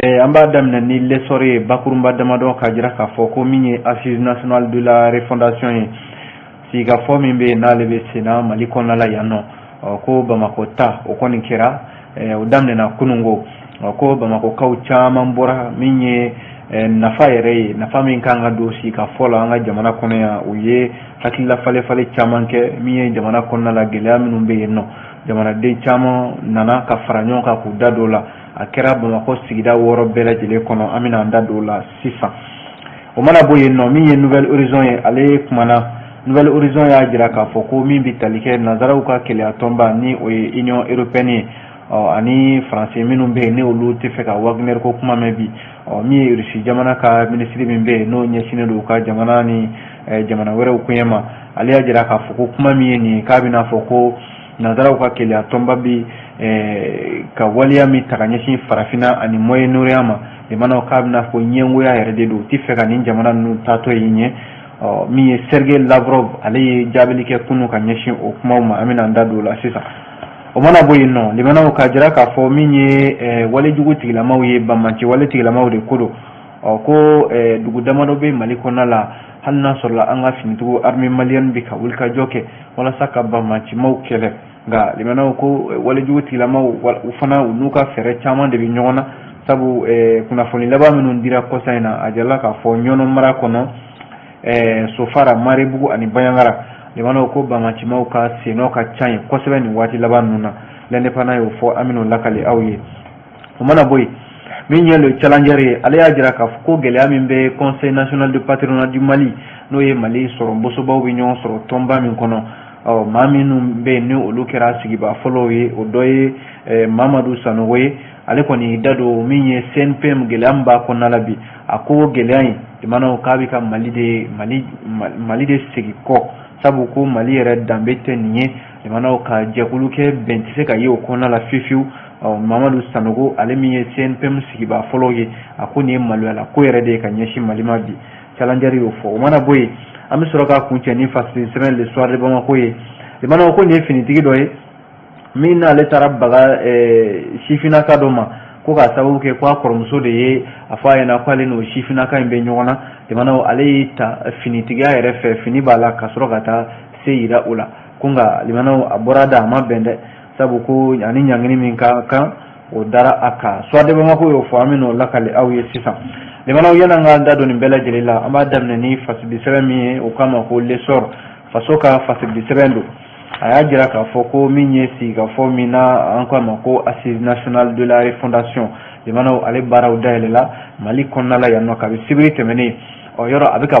An b'a daminɛ ni L'Essor ye, bakurunba damadɔ k'a jira k'a fɔ ko min ye Assise nationale de la refondation ye, sigikafɔ min bɛ yen n'ale bɛ senna Mali kɔnɔna la yan nɔ. Ɔ, ko Bamakɔ ta o kɔni kɛra, o daminɛna kununko. Ɔ, ko Bamakɔkaw caman bɔra. Min ye nafa yɛrɛ ye, nafa min kan ka don sigikafɔ la an ka jamana kɔnɔ yan, u ye hakilila falen-falen caman kɛ. Min ye jamana kɔnɔna la gɛlɛya minnu bɛ yen nɔ, jamanaden caman nana ka fara ɲɔgɔn kan k'u da don o la. A kɛra Bamakɔ sigida 6 bɛɛ lajɛlen kɔnɔ. An bɛna an da don o la sisan. O mana bɔ yen nɔ, min ye Nouvel Horizon ye, ale kumana. Nouvel Horizon y'a jira k'a fɔ ko min bɛ tali kɛ nanzaraw ka keleya tɔnba, ni o ye Union européenne ye, ɔ, ani Faransi minnu bɛ yen, ni olu tɛ fɛ ka Wagner ko kuma mɛn bi. Ɔ, min ye Rusi jamana ka minisiri min bɛ yen, n'o ɲɛsinnen don u ka jamana ni jamana wɛrɛw koɲɛ ma, ale y'a jira k'a fɔ ko kuma min ye nin ye, k'a bɛna fɔ ko nanzaraw ka keleya tɔnba bi ka waleya min ta ka ɲɛsin Farafinna ani Moyen-Orient ma, limanaw, k'a bɛna fɔ ɲɛngoya yɛrɛ de don, u tɛ fɛ ka nin jamana ninnu taatɔ ye ɲɛ. Ɔ, min ye Sergei Lavrov, ale ye jaabili kɛ kunun ka ɲɛsin o kumaw ma. An bɛna an da don o la sisan. O mana bɔ yen nɔ, limanaw, k'a jira k'a fɔ min ye walejugu tigilamaw ye, banbanci wale tigilamaw de ko don. Ɔ, ko dugu damadɔ bɛ Mali kɔnɔna la, hali n'a sɔrɔla an ka finitigiw, armée malienne, bɛ ka wulikajɔ kɛ walasa ka banbancimaw kɛlɛ, nka limanaw, ko walejugu tigilamaw u fana, u n'u ka fɛɛrɛ caman de bɛ ɲɔgɔn na, sabu kunnafoni laban minnu dira kɔsa in na, a jirala k'a fɔ Ɲɔnɔ mara kɔnɔ, Sofara, Maribugu ani Bandiagara, limanaw, ko banbancimaw ka sennɔ ka ca yen kosɛbɛ nin waati laban ninnu na. L'Indépendant y'o fɔ, an bɛn'o lakali aw ye. O mana bɔ yen, min ye Le Challenger ye, ale y'a jira k'a fɔ ko gɛlɛya min bɛ Conseil national de patronat du Mali, n'o ye Mali sɔrɔ bosobaw bɛ ɲɔgɔn sɔrɔ tɔnba min kɔnɔ, ɔ, maa minnu bɛ yen ni olu kɛra sigibaa fɔlɔw ye, o dɔ ye Mamadu Sanogo ye. Ale kɔni da don min ye CNPM, gɛlɛya min b'a kɔnɔna la bi. A ko gɛlɛya in, limanaw, k'a bɛ ka Mali de segin kɔ, sabu ko Mali yɛrɛ danbe tɛ nin ye. Limanaw, ka jɛkulu kɛ, bɛn tɛ se ka ye o kɔnɔna la fiyewu. Ɔ, Mamadu Sanogo, ale min ye CNPM sigibaa fɔlɔw ye, a ko nin ye maloyala ko yɛrɛ de ye ka ɲɛsin Mali ma bi. Challenger y'o fɔ. O mana bɔ yen, an bɛ sɔrɔ k'a kuncɛ ni fasiri sɛbɛn Le Soir de Bamako ye. Limanaw, ko nin ye finitigi dɔ ye min n'ale taara baga sifinnaka dɔ ma, ko k'a sababu kɛ ko a kɔrɔmuso de ye a fɔ a ɲɛna ko ale n'o sifinnaka in bɛ ɲɔgɔn na. Limanaw, ale y'i ta finitigiya yɛrɛ fɛ, fini b'a la, ka sɔrɔ ka taa se yira o la. Ko nka limanaw, a bɔra da, a ma bɛn dɛ, sabu ko ani ɲangini min ka kan, o dara a kan. Soir de Bamako y'o fɔ, an bɛ n'o lakali aw ye sisan. Limanaw, yan'an k'an da don nin bɛɛ lajɛlen la, an b'a daminɛ ni fasidi sɛbɛn min ye, o kama ko L'Essor, faso ka fasidi sɛbɛn don. A y'a jira k'a fɔ ko min ye sigikafɔ min na, an ko a ma ko Assise nationale de la refondation, limanaw, ale baaraw dayɛlɛla Mali kɔnɔna la yan nɔ kabi sibiri tɛmɛnen. Ɔ, yɔrɔ a bɛ ka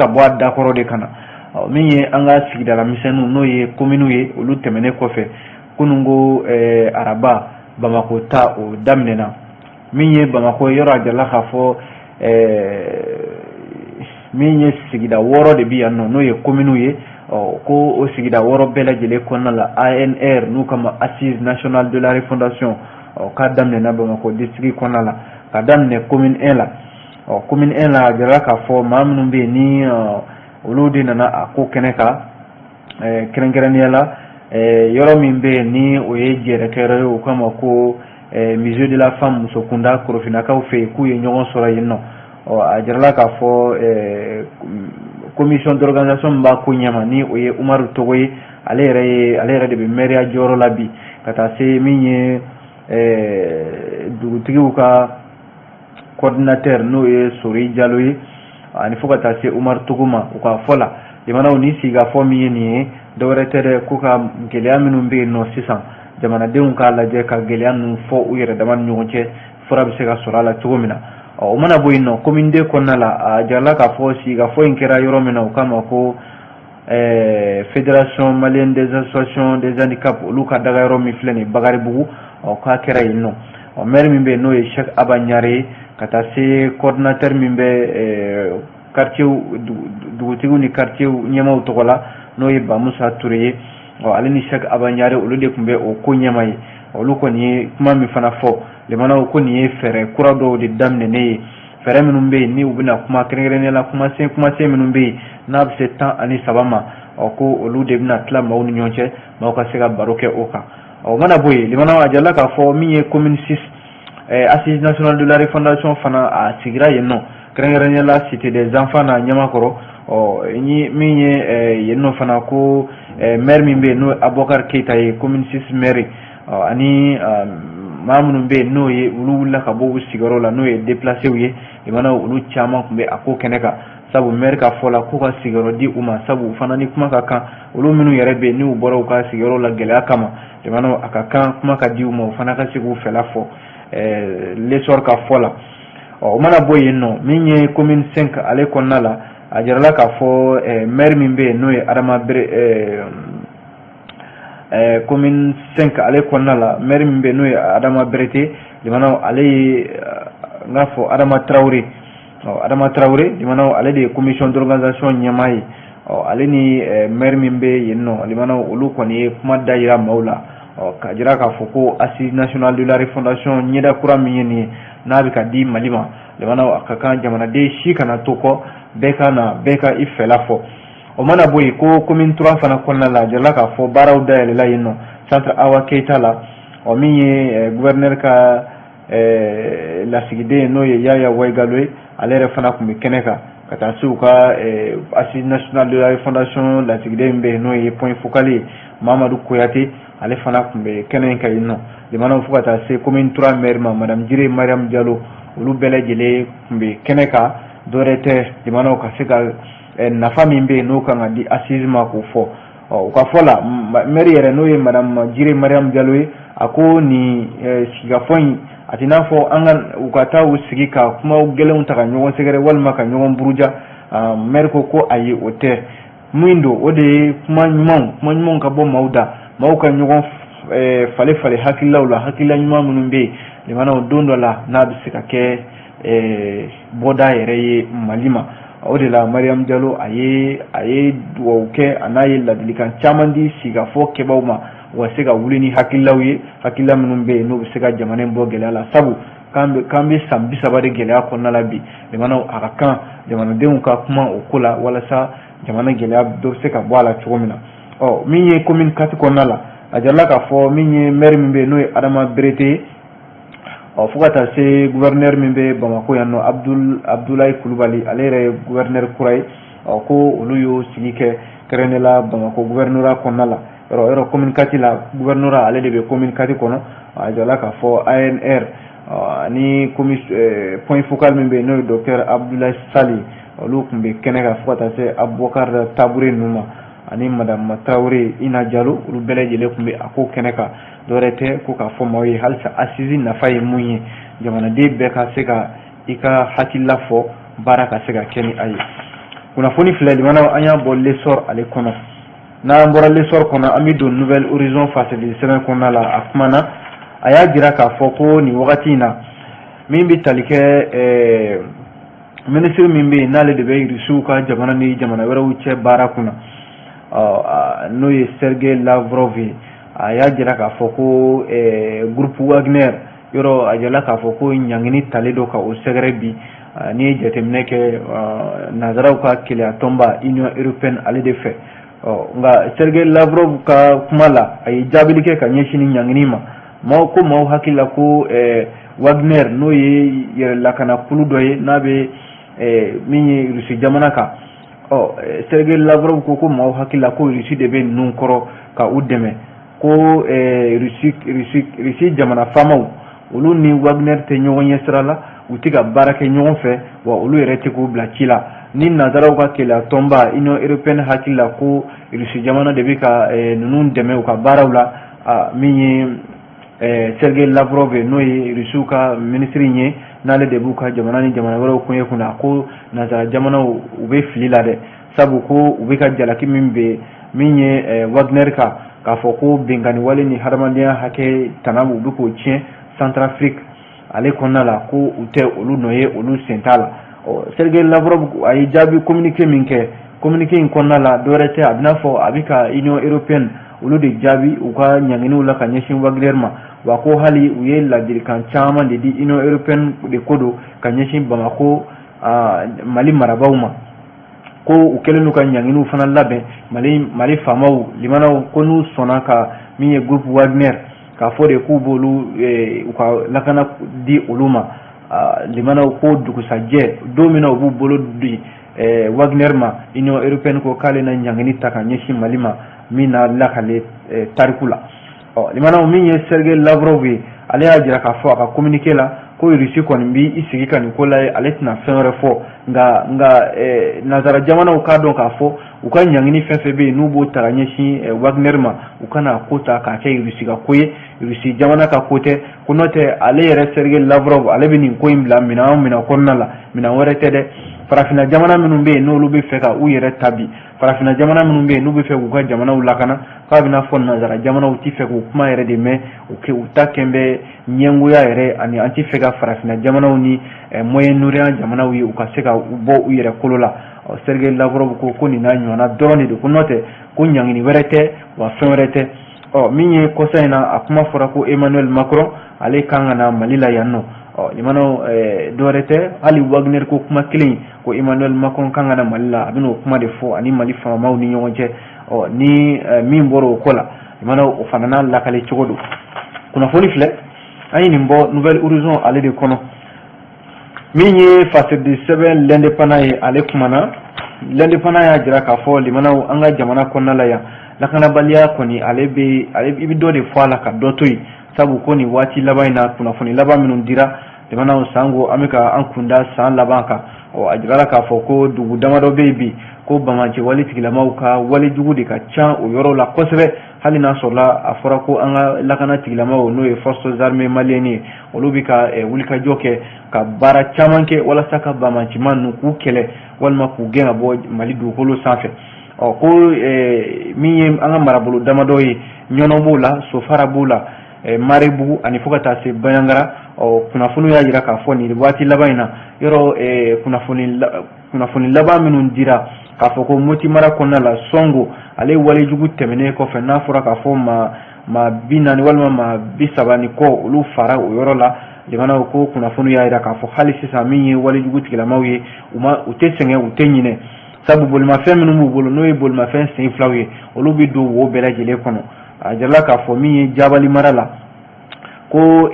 bɔ a dakɔrɔ de ka na. Ɔ, min ye an ka sigidala misɛnninw, n'o ye kominiw ye, olu tɛmɛnen kɔfɛ, kunun ko araba, Bamakɔ ta o daminɛna. Min ye Bamakɔ yɔrɔ, a jirala k'a fɔ min ye sigida 6 de bi yan nɔ, n'o ye kominiw ye. Ɔ, ko o sigida 6 bɛɛ lajɛlen kɔnɔna la, ANR, n'u kama Assise nationale de la refondation, ɔ, k'a daminɛna Bamakɔ district kɔnɔna la, ka daminɛ commune 1 la. Ɔ, commune 1 la, a jirala k'a fɔ maa minnu bɛ yen ni olu de nana a ko kɛnɛ kan, kɛrɛnkɛrɛnnenya la, yɔrɔ min bɛ yen ni o ye jɛrɛkɛyɔrɔ ye, o kama ko Musée de la femme, musokunda korofinnakaw fɛ yen, k'u ye ɲɔgɔn sɔrɔ yen nɔ. Ɔ, a jirala k'a fɔ commission d'organisation min b'a ko ɲɛma, ni o ye Umaru Togo ye, ale yɛrɛ de bɛ maire jɔyɔrɔ la bi, ka taa se min ye dugutigiw ka coordinateur, n'o ye Sori Jalo ye, ani fo ka taa se Umaru Togo ma. U ka fɔ la, jamanaw ni sigikafɔ min ye nin ye, dɔwɛrɛ tɛ dɛ, ko ka gɛlɛya minnu bɛ yen nɔ sisan, jamanadenw k'a lajɛ ka gɛlɛya ninnu fɔ u yɛrɛ dama ni ɲɔgɔn cɛ, fura bɛ se ka sɔrɔ a la cogo min na. Ɔ, o mana bɔ yen nɔ, commune 2 kɔnɔna la, a jirala k'a fɔ sigikafɔ in kɛra yɔrɔ min na, o kama ko Fédération malienne des associations des handicaps, olu ka daga yɔrɔ min filɛ nin ye Bakaribugu, ɔ, k'a kɛra yen nɔ. Ɔ, maire min bɛ yen, n'o ye Cheikh Aba Ɲare ye, ka taa se coordinateur min bɛ quartier dugutigiw ni quartier ɲɛmaaw tɔgɔ la, n'o ye Bamusa Ture ye, ɔ, ale ni Cheikh Aba Ɲare, olu de tun bɛ o ko ɲɛma ye. Olu kɔni ye kuma min fana fɔ, limanaw, ko nin ye fɛɛrɛ kura dɔw de daminɛnen ye, fɛɛrɛ minnu bɛ yen ni u bɛna kuma kɛrɛnkɛrɛnnenya la, kumasen minnu bɛ yen n'a bɛ se 13 ma. Ɔ, ko olu de bɛna tila maaw ni ɲɔgɔn cɛ, maaw ka se ka baro kɛ o kan. Ɔ, o mana bɔ yen, limanaw, a jirala k'a fɔ min ye commune 6 Assise nationale de la refondation fana a sigira yen nɔ, kɛrɛnkɛrɛnnenya la Cité des enfants na Ɲamakɔrɔ. Ɔ ni min ye yen nɔ fana, ko maire min bɛ yen, n'o ye Abubakar Keyita ye, commune 6 maire, ani maa minnu bɛ yen, n'o ye olu wulila ka bɔ u sigiyɔrɔ la, n'o ye déplacés ye, limanaw, olu caman tun bɛ a ko kɛnɛ kan. Sabu maire ka fɔ la, k'u ka sigiyɔrɔ di u ma, sabu u fana ni kuma ka kan. Olu minnu yɛrɛ bɛ yen, n'u bɔra u ka sigiyɔrɔ la gɛlɛya kama, limanaw, a ka kan kuma ka di u ma, u fana ka se k'u fɛla fɔ, L'Essor ka fɔ la. Ɔ o mana bɔ yen nɔ, min ye commune 5 ale kɔnɔna la, a jirala k'a fɔ maire min bɛ yen, n'o ye Adama Bere, commune 5 ale kɔnɔna la, maire min bɛ yen, n'o ye Adama Berete, limanaw, ale ye n k'a fɔ Adama Tarawele. Ɔ Adama Tarawele, limanaw, ale de ye commission d'organisation ɲɛmaa ye. Ɔ ale ni maire min bɛ yen nɔ, limanaw, olu kɔni ye kuma da yira maaw la, ɔ ka jira k'a fɔ ko Assise nationale de la refondation, ɲɛda kura min ye nin ye, n'a bɛ ka di Mali ma, limanaw, a ka kan jamanaden si kana to kɔ, bɛɛ ka na, bɛɛ ka i fɛla fɔ. O mana bɔ yen, ko commune 3 fana kɔnɔna la, a jirala k'a fɔ baaraw dayɛlɛla yen nɔ, centre Awa Keyita la. Ɔ min ye gouverneur ka lasigiden, n'o ye Yaya Wayigalo ye, ale yɛrɛ fana tun bɛ kɛnɛ kan, ka taa se u ka Assise nationale de la refondation lasigiden min bɛ yen, n'o ye point focal ye, Mamadu Koyate, ale fana tun bɛ kɛnɛ in kan yen nɔ. Limanaw, fo ka taa se commune 3 maire ma, madame Jire Mariam Jalo, olu bɛɛ lajɛlen tun bɛ kɛnɛ kan. Dɔwɛrɛ tɛ, limanaw, ka se ka nafa min bɛ yen, n'o kan ka di assise ma, k'o fɔ. Ɔ u ka fɔ la, maire yɛrɛ, n'o ye madame Jire Mariam Jalo ye, a ko nin sigikafɔ in, a t'i n'a fɔ an ka u ka taa u sigi ka kuma gɛlɛnw ta ka ɲɔgɔn sɛgɛrɛ walima ka ɲɔgɔn buruja. Maire ko ko ayi, o tɛ. Min don, o de ye kuma ɲumanw, kuma ɲumanw ka bɔ maaw da, maaw ka ɲɔgɔn falen falen hakililaw la, hakilila ɲuman minnu bɛ yen, limanaw, don dɔ la n'a bɛ se ka kɛ bɔda yɛrɛ ye Mali ma. O de la Mariam Jalo, a ye dugawu kɛ, a n'a ye ladilikan caman di sigikafɔ kɛbaw ma, u ka se ka wuli ni hakililaw ye, hakilila minnu bɛ yen, n'u bɛ se ka jamana in bɔ gɛlɛya la. Sabu k'an bɛ san 30 de gɛlɛya kɔnɔna la bi, limanaw, a ka kan jamanadenw ka kuma o ko la, walasa jamana gɛlɛya dɔ bɛ se ka bɔ a la cogo min na. Ɔ min ye commune 4 kɔnɔna la, a jirala k'a fɔ min ye maire min bɛ yen, n'o ye Adama Berete ye, ɔ fo ka taa se gouverneur min bɛ Bamakɔ yan nɔ, Abudulayi Kulubali, ale yɛrɛ ye gouverneur kura ye. Ɔ ko olu y'o sigi kɛ kɛrɛnkɛrɛnnenya la Bamakɔ gouvernorat kɔnɔna la. Yɔrɔ yɔrɔ commune 4 la, gouvernorat ale de bɛ commune 4 kɔnɔ. A jirala k'a fɔ ANR ani point focal min bɛ yen, n'o ye docteur Abudulayi Sali, olu tun bɛ kɛnɛ kan, fo ka taa se Abubakar Tabure ninnu ma ani madame Tarawele Ina Jalo, olu bɛɛ lajɛlen tun bɛ a ko kɛnɛ kan. Dɔwɛrɛ tɛ, ko k'a fɔ maaw ye halisa assise nafa ye mun ye, jamanaden bɛɛ ka se ka i ka hakilila fɔ, baara ka se ka kɛ ni a ye. Kunnafoni filɛ, limanaw, an y'a bɔ L'Essor ale kɔnɔ. N'an bɔra L'Essor kɔnɔ, an bɛ don Nouvel Horizon fasɛli sɛbɛn kɔnɔna la. A kumana, a y'a jira k'a fɔ ko nin wagati in na, min bɛ tali kɛ minisiri min bɛ yen, n'ale de bɛ Irisiw ka jamana ni jamana wɛrɛw cɛ baara kunna, n'o ye Sergei Lavrov ye, a y'a jira k'a fɔ ko groupe Wagner yɔrɔ, a jirala k'a fɔ ko ɲangini talen don ka o sɛgɛrɛ bi. N'i ye jateminɛ kɛ, nanzaraw ka keleya tɔnba Union européenne ale de fɛ. Nka Sergei Lavrov ka kuma la, a ye jaabili kɛ ka ɲɛsin ni ɲangini ma. Maaw ko, maaw hakili la ko Wagner, n'o ye yɛrɛ lakana kulu dɔ ye, n'a bɛ min ye Rusi jamana kan. Ɔ Sergei Lavrov ko ko maaw hakili la ko Rusi de bɛ ninnu kɔrɔ ka u dɛmɛ, ko Rusi jamana faamaw, olu ni Wagner tɛ ɲɔgɔn ɲɛ sira la, u tɛ ka baara kɛ ɲɔgɔn fɛ, wa olu yɛrɛ tɛ k'u bila ci la. Ni nanzaraw ka keleya tɔnba Union européenne hakili la ko Rusi jamana de bɛ ka ninnu dɛmɛ u ka baaraw la, min ye Sergei Lavrov, n'o ye Rusiw ka minisiri ye, n'ale de b'u ka jamana ni jamana wɛrɛw koɲɛ kunna, ko nanzara jamanaw, u bɛ fili la dɛ. Sabu ko u bɛ ka jalaki min bɛ min ye Wagner kan, k'a fɔ ko binkanni wale ni hadamadenya hakɛ tana, u bɛ k'o tiɲɛ Centrafrique ale kɔnɔna la, ko u tɛ olu nɔ ye, olu sen t'a la. Ɔ Sergei Lavrov, a ye jaabi communiqué min kɛ, communiqué in kɔnɔna la, dɔwɛrɛ tɛ, a bɛ n'a fɔ a bɛ ka Union européenne olu de jaabi u ka ɲanginiw la ka ɲɛsin Wagner ma. Wa ko hali u ye ladilikan caman de di Union européenne de ko don ka ɲɛsin Bamako Mali marabaaw ma, ko u kɛlen don ka ɲanginiw fana labɛn Mali faamaw, limanaw, ko n'u sɔnna ka min ye groupe Wagner k'a fɔ de k'u b'olu u ka lakana di olu ma. Limanaw, ko dugusajɛ don min na u b'u bolo di Wagner ma, Union européenne ko k'ale na ɲangini ta ka ɲɛsin Mali ma min na lakale tariku la. Ɔ limanaw, min ye Sergei Lavrov ye, ale y'a jira k'a fɔ a ka communiqué la ko Russie kɔni b'i sigi ka nin ko lajɛ, ale tɛna fɛn wɛrɛ fɔ. Nka nanzara jamanaw k'a dɔn k'a fɔ u ka ɲangini fɛn fɛn bɛ yen n'u b'o ta ka ɲɛsin Wagner ma, u kana ko ta k'a kɛ Russie ka ko ye, Russie jamana ka ko tɛ. Ko n'o tɛ, ale yɛrɛ Sergei Lavrov, ale bɛ nin ko in bila minɛn o minɛn kɔnɔna la, minɛn wɛrɛ tɛ dɛ. Farafinna jamana minnu bɛ yen n'olu bɛ fɛ ka u yɛrɛ ta bi, farafinna jamana minnu bɛ yen n'u bɛ fɛ k'u ka jamanaw lakana, k'a bɛna fɔ nanzara jamanaw tɛ fɛ k'u kuma yɛrɛ de mɛn, u ta kɛn bɛ ɲɛngoya yɛrɛ, ani an tɛ fɛ ka farafinna jamanaw ni Moyen-Orient jamanaw ye u ka se ka u bɔ u yɛrɛ kolo la. Sergei Lavrov ko nin n'a ɲɔgɔnna dɔrɔn de don, ko n'o tɛ ko ɲangini wɛrɛ tɛ wa fɛn wɛrɛ tɛ. Ɔ min ye kɔsa in na, a kuma fɔra ko Emmanuel Macron, ale kan ka na Mali la yan nɔ. Ɔ limanaw, dɔwɛrɛ tɛ, hali Wagner ko kuma kelen ko Emmanuel Macron kan ka na Mali la, a bɛna o kuma de fɔ ani Mali faamaw ni ɲɔgɔn cɛ. Ɔ ni min bɔra o ko la, limanaw, o fana n'a lakale cogo don. Kunnafoni filɛ, an ye nin bɔ Nouvel Horizon ale de kɔnɔ. Min ye fasidi sɛbɛn L'Indépendant ye, ale kumana. L'Indépendant y'a jira k'a fɔ limanaw, an ka jamana kɔnɔna la yan, lakanabaliya kɔni, ale bɛ ale, i bɛ dɔ de fɔ a la ka dɔ to yen, sabu ko nin waati laban in na, kunnafoni laban minnu dira limanaw, sango an bɛ ka an kunda san laban kan, ɔ a jirala k'a fɔ ko dugu damadɔ bɛ yen bi, ko banbaanci wale tigilamaw ka walejugu de ka ca o yɔrɔ la kosɛbɛ, hali n'a sɔrɔla a fɔra ko an ka lakana tigilamaw, n'o ye Forces armées maliennes ye, olu bɛ ka wulikajɔ kɛ ka baara caman kɛ walasa ka banbaancima ninnu k'u kɛlɛ walima k'u gɛn ka bɔ Mali dugukolo sanfɛ. Ɔ ko min ye an ka marabolo damadɔ ye, Ɲɔnɔ b'o la, Sofara b'o la, Marebugu ani fo ka taa se Banjagara. Ɔ kunnafoniw y'a jira k'a fɔ nin waati laban in na, yɔrɔ kunnafoni laban minnu dira k'a fɔ ko Moti mara kɔnɔna la, Sɔngo, ale walejugu tɛmɛnen kɔfɛ, n'a fɔra k'a fɔ maa 40 walima maa 30 ni kɔ, olu fara o yɔrɔ la. Jamanaw ko kunnafoni y'a jira k'a fɔ hali sisan, min ye walejugu tigilamaw ye, u ma, u tɛ sɛgɛn, u tɛ ɲinɛ, sabu bolimafɛn minnu b'u bolo, n'o ye bolimafɛn sen filaw ye, olu bɛ don wo bɛɛ lajɛlen kɔnɔ. A jirala k'a fɔ min ye Jabali mara la, ko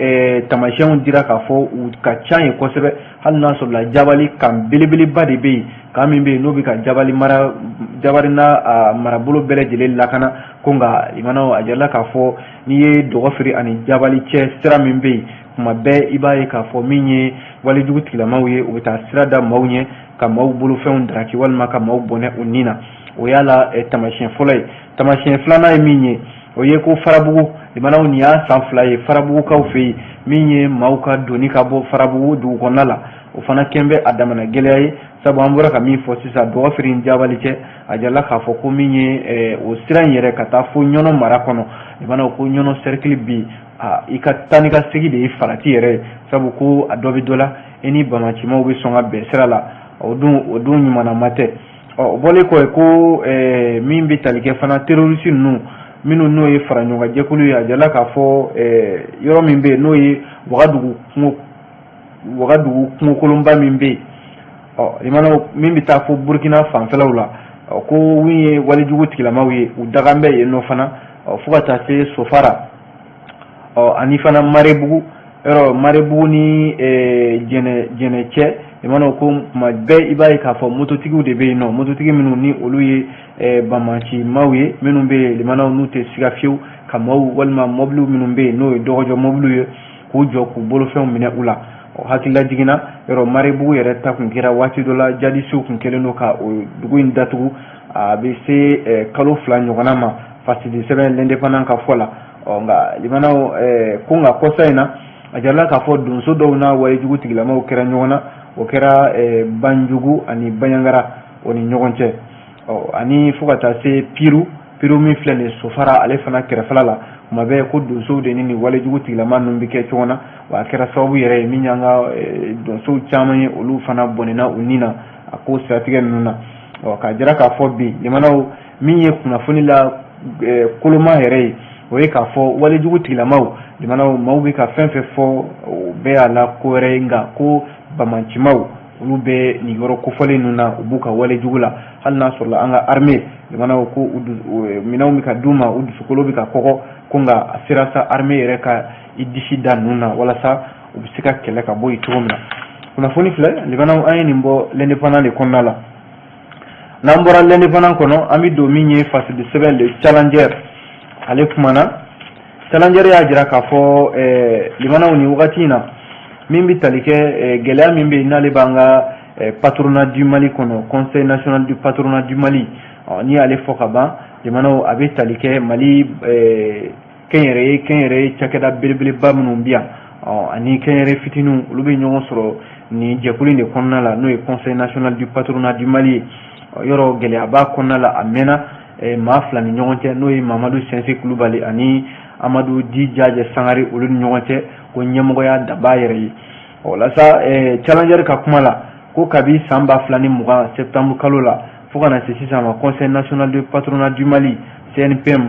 tamasiyɛnw dira k'a fɔ u ka ca yen kosɛbɛ, hali n'a sɔrɔla Jabali kan belebeleba de bɛ yen, kan min bɛ yen n'o bɛ ka Jabali mara, Jabali n'a marabolo bɛɛ lajɛlen lakana. Ko nka limanaw, a jirala k'a fɔ n'i ye Dɔgɔfiri ani Jabali cɛ sira min bɛ yen, tuma bɛɛ i b'a ye k'a fɔ min ye walejugu tigilamaw ye, u bɛ taa sira da maaw ɲɛ ka maaw bolofɛnw daraki walima ka maaw bɔnɛ u ni na. O y'a la tamasiyɛn fɔlɔ ye. Tamasiyɛn filanan ye min ye, o ye ko Farabugu, limanaw, nin y'a san 2 ye Farabugukaw fɛ yen, min ye maaw ka doni ka bɔ Farabugu dugu kɔnɔna la, o fana kɛn bɛ a damana gɛlɛya ye, sabu an bɔra ka min fɔ sisan, Dɔgɔfiri ni Jabali cɛ, a jirala k'a fɔ ko min ye o sira in yɛrɛ ka taa fo Ɲɔnɔ mara kɔnɔ, limanaw, ko Ɲɔnɔ cercle bi, i ka taa ni ka segin de ye farati yɛrɛ ye, sabu ko a dɔ bɛ dɔ la, i ni bamacimaw bɛ sɔn ka bɛn sira la, o dun ɲumanama tɛ. Ɔ o bɔlen kɔ ko min bɛ tali kɛ fana terroriste ninnu minnu n'o ye fara ɲɔgɔn jɛkulu ye, a jirala k'a fɔ yɔrɔ min bɛ yen, n'o ye Wagadugu kungokolonba min bɛ yen, ɔ limanaw, min bɛ taa fo Burukina fanfɛlaw la, ɔ ko min ye walejugu tigilamaw ye, u dagan bɛ yen nɔ fana. Ɔ fo ka taa se Sofara, ɔ ani fana Marebugu, yɔrɔ Marebugu ni Jɛnɛ cɛ, limanaw, ko tuma bɛɛ i b'a ye k'a fɔ mototigiw de bɛ yen nɔ, mototigi minnu ni olu ye banbaancimaw ye, minnu bɛ yen limanaw, n'u tɛ siga fiyewu ka maaw walima mɔbiliw minnu bɛ yen, n'o ye dɔgɔjɔ mɔbiliw ye, k'u jɔ k'u bolofɛnw minɛ u la. Ɔ hakilila jiginna, yɔrɔ Marebugu yɛrɛ ta kun kɛra waati dɔ la, jadisiw kun kɛlen don ka o dugu in datugu, a bɛ se kalo 2 ɲɔgɔnna ma, fasidi sɛbɛn L'Indépendant ka fɔ la. Ɔ nka limanaw, ko nka kɔsa in na, a jirala k'a fɔ donso dɔw n'a walejugu tigilamaw kɛra ɲɔgɔn na, o kɛra Banjugu ani Banjagara o ni ɲɔgɔn cɛ. Ɔ ani fo ka taa se Piru, Piru min filɛ nin ye Sofara, ale fana kɛrɛfɛla la, tuma bɛɛ ko donsow de ni nin walejugu tigilama ninnu bɛ kɛ cogo na, wa a kɛra sababu yɛrɛ ye min y'an ka donsow caman ye, olu fana bɔnɛna u ni na a ko siratigɛ ninnu na. Ɔ k'a jira k'a fɔ bi limanaw, min ye kunnafoni la koloma yɛrɛ ye, o ye k'a fɔ walejugu tigilamaw, limanaw, maaw bɛ ka fɛn fɛn fɔ, o bɛɛ y'a la ko wɛrɛ ye, nka ko bamancimaw Olu bɛ nin yɔrɔ kofɔlen ninnu na, u b'u ka wale jugu la, hali n'a sɔrɔla an ka armée limanaw ko minɛnw bɛ ka d'u ma, u dusukolo bɛ ka kɔgɔ ko, nka a sera sa armée yɛrɛ ka i disi da ninnu na walasa u bɛ se ka kɛlɛ ka bɔ yen cogo min na. Kunnafoni filɛ limanaw, an ye nin bɔ L'Indépendant de kɔnɔna la. N'an bɔra L'Indépendant kɔnɔ, an bɛ don min ye fasidi sɛbɛn Le Challenger, ale kumana. Challenger y'a jira k'a fɔ limanaw, nin wagati in na, min bɛ tali kɛ gɛlɛya min bɛ yen, n'ale b'an ka patronat du Mali kɔnɔ, Conseil national du patronat du Mali. N'i y'ale fɔ ka ban limanaw, a bɛ tali kɛ Mali kɛnyɛrɛye cakɛda belebeleba minnu bɛ yan ani kɛnyɛrɛye fitininw, olu bɛ ɲɔgɔn sɔrɔ nin jɛkulu in de kɔnɔna la, n'o ye Conseil national du patronat du Mali ye. Yɔrɔ gɛlɛya b'a kɔnɔna la, a mɛnna maa fila ni ɲɔgɔn cɛ, n'o ye Mamadu Sɛnsi Kulubali ani Amadu Di Jajɛ Sangare, olu ni ɲɔgɔn cɛ ko ɲɛmɔgɔya daba yɛrɛ ye. O la sa, Challenger ka kuma la, ko kabi san 2020 septembre kalo la fo ka na se sisan ma, Conseil national du patronat du Mali, CNPM,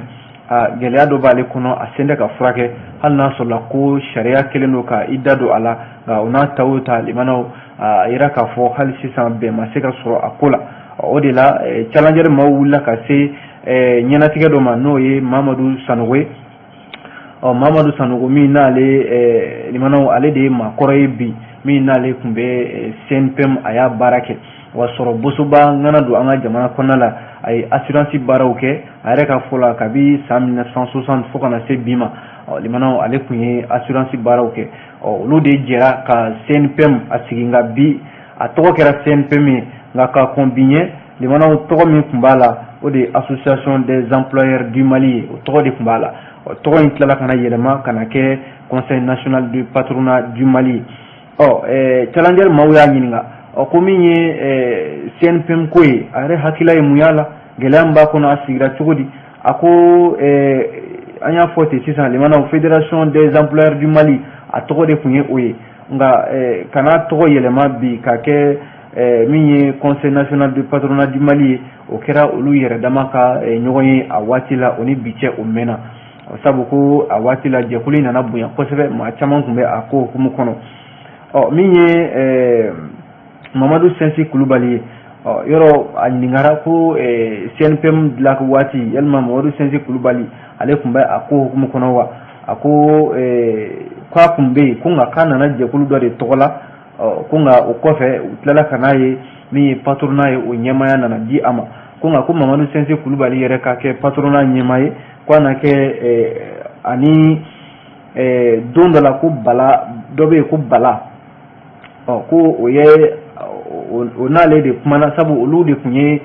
a gɛlɛya dɔ b'ale kɔnɔ, a sen tɛ ka furakɛ, hali n'a sɔrɔla ko sariya kɛlen don ka i da don a la. Nka o n'a ta o ta, limanaw, a yira k'a fɔ hali sisan bɛn ma se ka sɔrɔ a ko la. O de la Challenger maaw wulila ka se ɲɛnatigɛ dɔ ma, n'o ye Mamadu Sanogo ye. Ɔ Mamadu Sanogo min n'ale limanaw, ale de ye maakɔrɔ ye bi, min n'ale tun bɛ CNPM, a y'a baara kɛ wa sɔrɔ bosoba ŋana don an ka jamana kɔnɔna la. A ye assurance baaraw kɛ, a yɛrɛ ka fɔ la, kabi san 1960 fo ka na se bi ma. Limanaw, ale tun ye assurance baaraw kɛ. Ɔ olu de jɛra ka CNPM a sigi, nka bi a tɔgɔ kɛra CNPM ye, nka ka kɔn bi ɲɛ limanaw, tɔgɔ min tun b'a la, o de ye Association des employeurs du Mali ye, o tɔgɔ de tun b'a la. Ɔ tɔgɔ in tilala ka na yɛlɛma ka na kɛ Conseil national du patronat du Mali. Ɔ Challenger maaw y'a ɲininka, ɔ ko min ye CNPM ko ye, a yɛrɛ hakilila ye mun y'a la, gɛlɛya min b'a kɔnɔ, a sigira cogo di? A ko an y'a fɔ ten sisan limanaw, Fédération des employeurs du Mali, a tɔgɔ de tun ye o ye, nka kana tɔgɔ yɛlɛma bi ka kɛ min ye Conseil national du patronat du Mali ye, o kɛra olu yɛrɛ dama ka ɲɔgɔn ye a waati la. O ni bi cɛ, o mɛnna, sabu ko a waati la jɛkulu in nana bonya kosɛbɛ, maa caman tun bɛ a ko hukumu kɔnɔ. Ɔ min ye Mamadu Sɛnsi Kulubali ye, ɔ yɔrɔ a ɲininkara ko CNPM dilan waati, yalima Mamadu Sɛnsi Kulubali ale tun bɛ a ko hukumu kɔnɔ wa? A ko k'a tun bɛ yen, ko nka k'a nana jɛkulu dɔ de tɔgɔ la. Ɔ ko nka o kɔfɛ u tilala ka n'a ye min ye patronat ye, o ɲɛmaaya nana di a ma. Ko nka ko Mamadu Sɛnsi Kulubali yɛrɛ ka kɛ patronat ɲɛmaa ye, ko a na kɛ ani don dɔ la ko Bala dɔ bɛ yen, ko Bala, ɔ ko o ye o n'ale de kumana, sabu olu de tun ye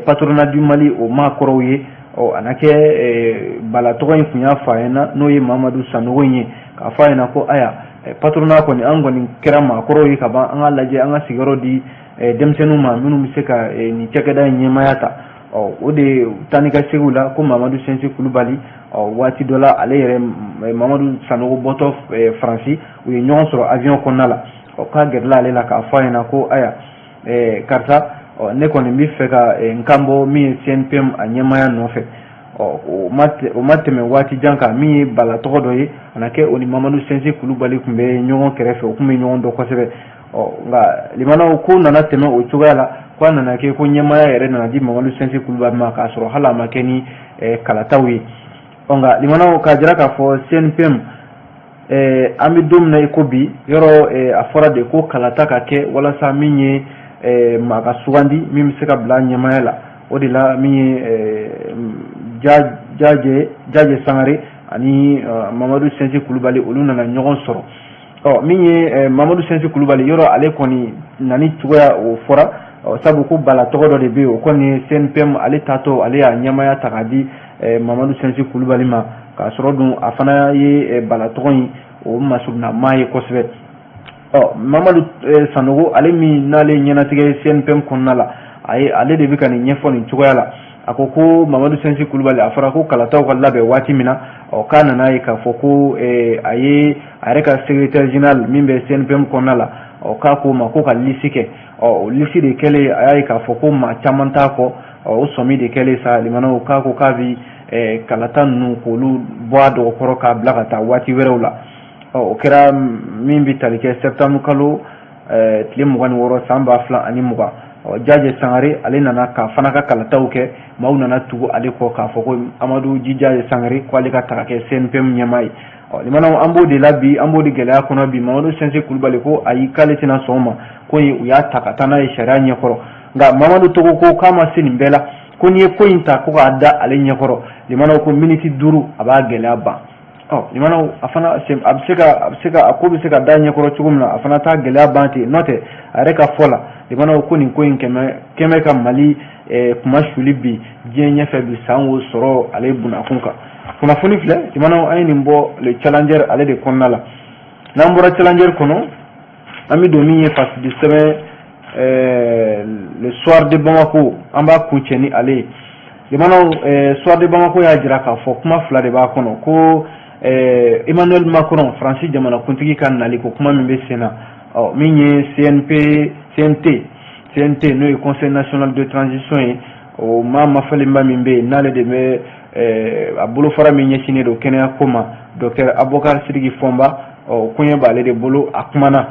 patronat du Mali o maakɔrɔw ye. Ɔ a na kɛ Bala tɔgɔ in tun y'a fɔ a ɲɛna, n'o ye Mamadu Sanogo in ye, k'a fɔ a ɲɛna ko aya, patronat kɔni, an kɔni kɛra maakɔrɔw ye ka ban, an ka lajɛ an ka sigiyɔrɔ di denmisɛnninw ma minnu bɛ se ka nin cakɛda in ɲɛmaaya ta. Ɔ o de taa ni ka seginw la, ko Mamadu Sɛnsi Kulubali, ɔ waati dɔ la, ale yɛrɛ Mamadu Sanogo bɔtɔ Faransi, u ye ɲɔgɔn sɔrɔ avion kɔnɔna la. Ɔ k'a gɛrɛla ale la k'a fɔ a ɲɛna ko aya, karisa, ɔ ne kɔni bɛ fɛ ka n kan bɔ min ye CNPM a ɲɛmaaya nɔfɛ. Ɔ o ma tɛmɛ waati jan kan, min ye Bala tɔgɔ dɔ ye, a na kɛ o ni Mamadu Sɛnsi Kulubali tun bɛ ɲɔgɔn kɛrɛfɛ, u tun bɛ ɲɔgɔn dɔn kosɛbɛ. Ɔ nka limanaw, ko nana tɛmɛ o cogoya la, ko a nana kɛ ko ɲɛmaaya yɛrɛ nana di Mamadu Sɛnsi Kulubali ma, k'a sɔrɔ hali a ma kɛ ni kalataw ye. Ɔ nka limanaw, k'a jira k'a fɔ CNPM, an bɛ don min na i ko bi, yɔrɔ a fɔra de ko kalata ka kɛ walasa min ye maa ka sugandi min bɛ se ka bila ɲɛmaaya la. O de la min ye Jajɛ Sangare ani Mamadu Sɛnsi Kulubali, olu nana ɲɔgɔn sɔrɔ. Ɔ min ye Mamadu Sɛnsi Kulubali, yɔrɔ ale kɔni nani cogoya o fɔra, sabu ko Bala tɔgɔ dɔ de bɛ yen, o kɔni ye CNPM ale taatɔ, ale y'a ɲɛmaaya ta k'a di Mamadu Sɛnsi Kulubali ma, k'a sɔrɔ dun a fana ye Bala tɔgɔ in o masurunna maa ye kosɛbɛ. Ɔ Mamadu Sanogo, ale min n'ale ɲɛnatigɛ CNPM kɔnɔna la, a ye ale de bɛ ka nin ɲɛfɔ nin cogoya la. A ko ko Mamadu Sɛnsi Kulubali, a fɔra ko kalataw ka labɛn waati min na, ɔ k'a nana ye k'a fɔ ko a ye a yɛrɛ ka secrétaire général min bɛ CNPM kɔnɔna la, ɔ k'a ko ma ko ka liste kɛ. Ɔ o liste de kɛlen, a y'a ye k'a fɔ ko maa caman t'a kɔ. Ɔ o sɔmi de kɛlen sa limanaw, k'a ko k'a bi kalata ninnu k'olu bɔ a dɔgɔkɔrɔ k'a bila ka taa waati wɛrɛw la. Ɔ o kɛra min bɛ tali kɛ septembre kalo tile 26 san 2020. Ɔ, Jaje Sangare, ale nana ka fana ka kalataw kɛ. Maaw nana tugu ale kɔ k'a fɔ ko Amadu Ji Jaje Sangare, ko ale ka ta ka kɛ CNPM ɲɛmaa ye. Ɔ, limanaw, an b'o de la bi, an b'o de gɛlɛya kɔnɔ bi. Mamadu Sɛnse Kulubali ko ayi, k'ale tɛna sɔn o ma. Ko in, u y'a ta ka taa n'a ye sariya ɲɛkɔrɔ. Nka Mamadu Togo ko k'a ma se nin bɛɛ la, ko n'i ye ko in ta ko k'a da ale ɲɛkɔrɔ, limanaw, ko miniti 5 a b'a gɛlɛya ban. Ɔ, limanaw, a fana a bɛ se ka a bɛ se ka a ko bɛ se ka da ɲɛkɔrɔ cogo min na, a fana t'a gɛlɛya ban ten. N'o tɛ, a yɛrɛ ka fɔ la, limanaw, ko nin ko in kɛmɛ kɛmɛ ka Mali kuma suli bi diɲɛ ɲɛfɛ bi, san o sɔrɔ ale bunakun kan. Kunnafoni filɛ, limanaw, an ye nin bɔ Le Challenger ale de kɔnɔna la. N'an bɔra Challenger kɔnɔ, an bɛ don min ye fasidi sɛbɛn Le Soir de Bamako, an b'a kuncɛ ni ale ye. Limanaw, Soir de Bamako y'a jira k'a fɔ kuma fila de b'a kɔnɔ, ko Emmanuel Macron, Faransi jamanakuntigi ka nali ko kuma min bɛ sen na. Ɔ, min ye CNP, CNT, CNT, n'o ye Conseil national de transition ye, o maa mafalenba min bɛ yen, n'ale de bɛ a bolofara min ɲɛsinnen don kɛnɛya ko ma, docteur Abubakar Sidiki Fɔnba, ɔ, koɲɛ b'ale de bolo. A kumana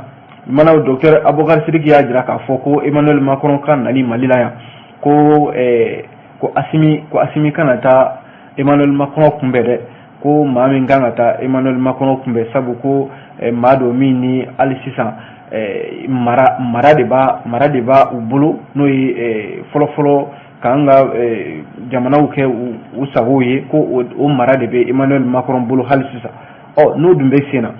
mana, docteur Abubakar Sidiki y'a jira k'a fɔ ko Emmanuel Macron ka nali Mali la yan, ko Asimi kana taa Emmanuel Macron kunbɛn dɛ, ko maa min kan ka taa Emmanuel Macron kunbɛn, sabu ko maa don min ni hali sisan mara de b'a u bolo, n'o ye fɔlɔ-fɔlɔ k'an ka jamanaw kɛ u sagow ye, ko o mara de bɛ Emmanuel Macron bolo hali sisan. Ɔ, n'o dun bɛ sen na,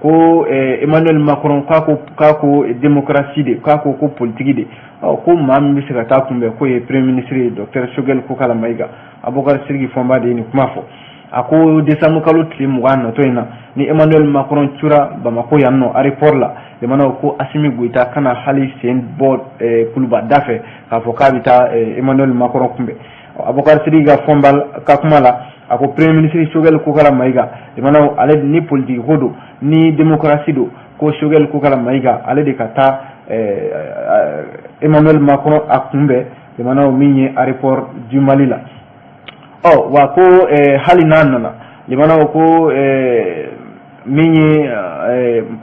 ko Emmanuel Macron k'a ko démocratie de, k'a ko ko politique de. Ɔ, ko maa min bɛ se ka taa kunbɛn, k'o ye premier ministre ye, docteur Choguel Kokala Maïga. Abubakar Sidiki Fɔnba de ye nin kuma fɔ. A ko décembre kalo tile 20 natɔ in na, ni Emmanuel Macron cura Bamako yan nɔ aéroport la, jamanaw ko Asimi Goïta kana hali sen bɔ kuluba da fɛ k'a fɔ k'a bɛ taa Emmanuel Macron kunbɛn. Abubakar Sidiki ka Fɔnba ka kuma la, a ko premier ministre Choguel Kokala Maïga, jamanaw, ale ni politique ko don, ni démocratie don, ko Choguel Kokala Maïga, ale de ka taa Emmanuel Macron a kunbɛn, jamanaw, min ye aéroport du Mali la. Ɔ, wa ko hali n'a nana, limanaw, ko min ye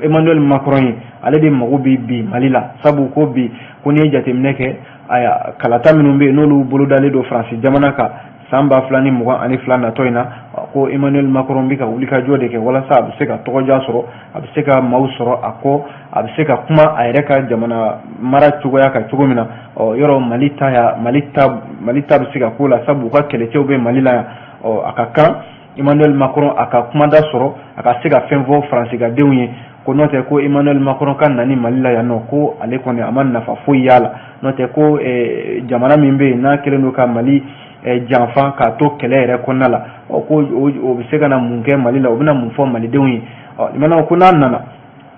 Emmanuel Macron ye, ale de mago bɛ bi Mali la, sabu ko bi, ko n'i ye jateminɛ kɛ, aya, kalata minnu bɛ yen, n'olu bolodalen don Faransi jamana kan san 2022 natɔ in na, ko Emmanuel Macron bɛ ka wulikajɔ de kɛ walasa a bɛ se ka tɔgɔdiya sɔrɔ, a bɛ se ka maaw sɔrɔ a kɔ, a bɛ se ka kuma a yɛrɛ ka jamana mara cogoya kan cogo min na. Ɔ, yɔrɔ Mali ta ya, Mali ta bɛ se ka k'o la, sabu u ka kɛlɛcɛw bɛ Mali la yan. Ɔ, a ka kan Emmanuel Macron a ka kumada sɔrɔ, a ka se ka fɛn fɔ Faransi ka denw ye. Ko n'o tɛ, ko Emmanuel Macron ka nani Mali la yan nɔ, ko ale kɔni a ma nafa foyi y'a la. N'o tɛ, ko jamana min bɛ yen, n'a kɛlen don ka Mali janfa k'a to kɛlɛ yɛrɛ kɔnɔna la, ɔ, ko o bɛ se ka na mun kɛ Mali la? O bɛna mun fɔ malidenw ye? Ɔ, maintenant, ko n'a nana,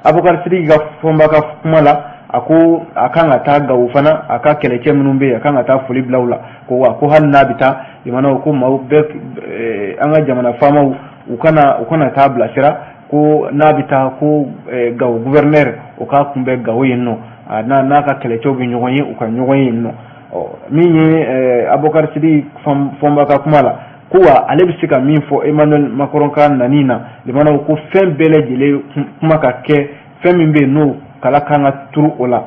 Abubakar Sidiki ka Fɔnba ka kuma la, a ko a kan ka taa Gawo fana, a ka kɛlɛcɛ minnu bɛ yen, a kan ka taa foli bila u la. Ko wa, ko hali n'a bɛ taa, jamanaw, ko maaw bɛɛ, an ka jamana faamaw, u kana taa bilasira. Ko n'a bɛ taa, ko Gawo gouverneur, o k'a kunbɛn Gawo yen nɔ, n'a ka kɛlɛcɛw bɛ ɲɔgɔn ye, u ka ɲɔgɔn ye yen nɔ. Ɔ, min ye Abubakar Sidiki Fɔnba ka kuma la, ko wa, ale bɛ se ka min fɔ Emmanuel Macron ka nani na, limanaw, ko fɛn bɛɛ lajɛlen kuma ka kɛ, fɛn min bɛ yen, n'o kala kan ka turu o la,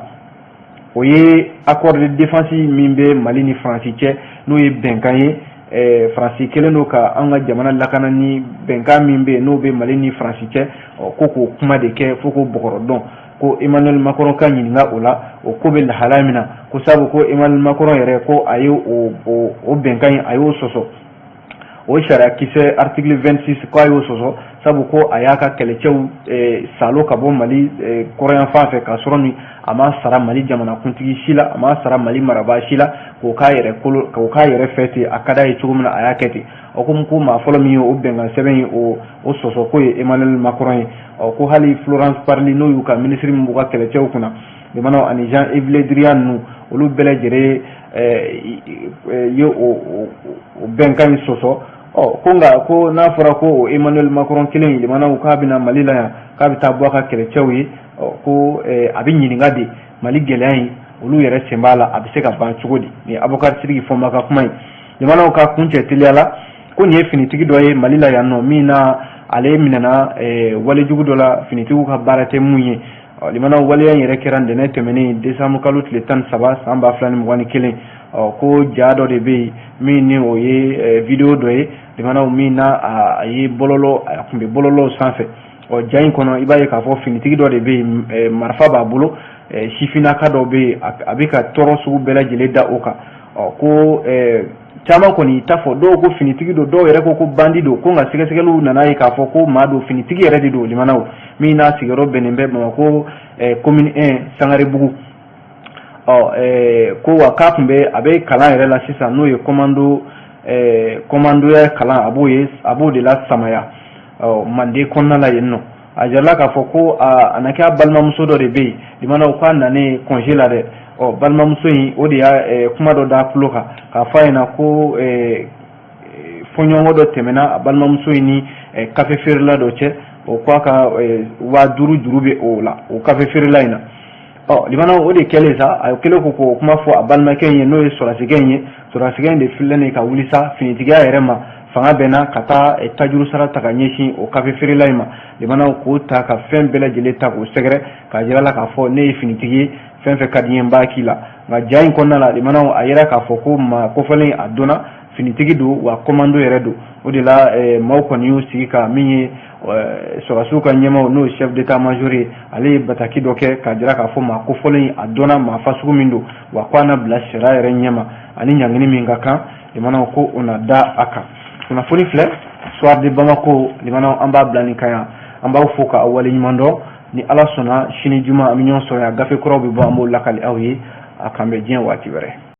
o ye accord de défense min bɛ Mali ni Faransi cɛ, n'o ye bɛnkan ye. Faransi kɛlen don ka an ka jamana lakana ni bɛnkan min bɛ yen, n'o bɛ Mali ni Faransi cɛ. Ɔ, ko k'o kuma de kɛ fo k'o bɔgɔrɔ dɔn, ko Emmanuel Macron ka ɲininka o la, o ko bɛ lahalaya min na. Ko sabu ko Emmanuel Macron yɛrɛ, ko a ye o bɛnkan in, a y'o sɔsɔ, o sariya kisɛ article 26, ko a y'o sɔsɔ, sabu ko a y'a ka kɛlɛcɛw salo ka bɔ Mali kɔrɔyanfan fɛ, k'a sɔrɔ ni a ma sara Mali jamanakuntigi si la, a ma sara Mali marabaa si la, k'o k'a yɛrɛ kolo, k'o k'a yɛrɛ fɛ ten, a ka d'a ye cogo min na, a y'a kɛ ten. Ɔ, komi ko maa fɔlɔ min ye o bɛnkan sɛbɛn in o sɔsɔ, k'o ye Emmanuel Macron ye. Ɔ, ko hali Florence Parly, n'o y'u ka minisiri min b'u ka kɛlɛcɛw kunna, jamanaw, ani Jean-Yves Le Drian ninnu, olu bɛɛ lajɛlen ye o bɛnkan in sɔsɔ. Ɔ, ko nka, ko n'a fɔra ko o Emmanuel Macron kelen, jamanaw, k'a bɛna Mali la yan, k'a bɛ taa bɔ a ka kɛlɛcɛw ye, ɔ, ko a bɛ ɲininka de Mali gɛlɛya in, olu yɛrɛ sen b'a la, a bɛ se ka ban cogo di? Nin ye Abubakar Sidiki Fɔnba ka kuma ye. Jamanaw ka kuncɛ teliya la, ko nin ye finitigi dɔ ye Mali la yan nɔ, min na ale minɛna walejugu dɔ la, finitigiw ka baara tɛ mun ye. Ɔ limanaw, waleya in yɛrɛ kɛra ntɛnɛn tɛmɛnen, décembre kalo tile 13, san 2021. Ɔ ko ja dɔ de bɛ yen min ni o ye vidéo dɔ ye, limanaw, min na a ye bɔlɔlɔ, a tun bɛ bɔlɔlɔw sanfɛ. Ɔ ja in kɔnɔ, i b'a ye k'a fɔ finitigi dɔ de bɛ yen, marifa b'a bolo, sifinnaka dɔ bɛ yen, a bɛ ka tɔɔrɔ sugu bɛɛ lajɛlen da o kan. Ɔ ko caman kɔni t'a fɔ, dɔw ko finitigi don, dɔw yɛrɛ ko ko bandi don. Ko nka sɛgɛsɛgɛliw nana ye k'a fɔ ko maa don, finitigi yɛrɛ de don, limanaw, min n'a sigiyɔrɔ bɛnnen bɛ Bamakɔ commune 1, Sangarebugu. Ɔ ko wa k'a tun bɛ, a bɛ kalan yɛrɛ la sisan, n'o ye commando, commandoya kalan, a b'o ye, a b'o de la Samaya, ɔ Manden kɔnɔna la yen nɔ. A jirala k'a fɔ ko a na kɛ a balimamuso dɔ de bɛ yen, limanaw, k'a nanen congé la dɛ. Ɔ balimamuso in, o de y'a kuma dɔ d'a tulo kan k'a fɔ a ɲɛna ko fɔɲɔgɔnkɔ dɔ tɛmɛna a balimamuso in ni kafe feerela dɔ cɛ. O ko a ka 5000 juru bɛ o la, o kafe feerela in na. Ɔ limanaw, o de kɛlen sa, a kɛlen ko k'o kuma fɔ a balimakɛ in ye, n'o ye sɔrɔdasikɛ in ye. Sɔrɔdasikɛ in de fililen ka wuli sa finitigiya yɛrɛ ma, fanga bɛ na ka taa tajuru sara ta ka ɲɛsin o kafe feerela in ma, limanaw, k'o ta ka fɛn bɛɛ lajɛlen ta k'o sɛgɛrɛ, k'a jira la k'a fɔ ne ye finitigi ye, fɛn fɛn ka di n ye, n b'a k'i la. Nka ja in kɔnɔna la, limanaw, a yira k'a fɔ ko maa kofɔlen a donna finitigi don, wa commando yɛrɛ don. O de la maaw kɔni y'u sigi ka min ye sɔrɔdasiw ka ɲɛmaaw, n'o ye chef d'état major ye, ale ye bataki dɔ kɛ k'a jira k'a fɔ maa kofɔlen a dɔnna maa fasugu min don, wa ko a na bila sariya yɛrɛ ɲɛma ani ɲangini min ka kan, limanaw, ko o na da a kan. Kunnafoni filɛ Soir de Bamako, limanaw, an b'a bila nin kan yan. An b'aw fo k'aw waleɲuman dɔn. Ni Ala sɔnna, sini juma an bɛ ɲɔgɔn sɔrɔ yan, gafe kuraw bɛ bɔ, an b'o lakali aw ye. A k'an bɛn diɲɛ waati wɛrɛ.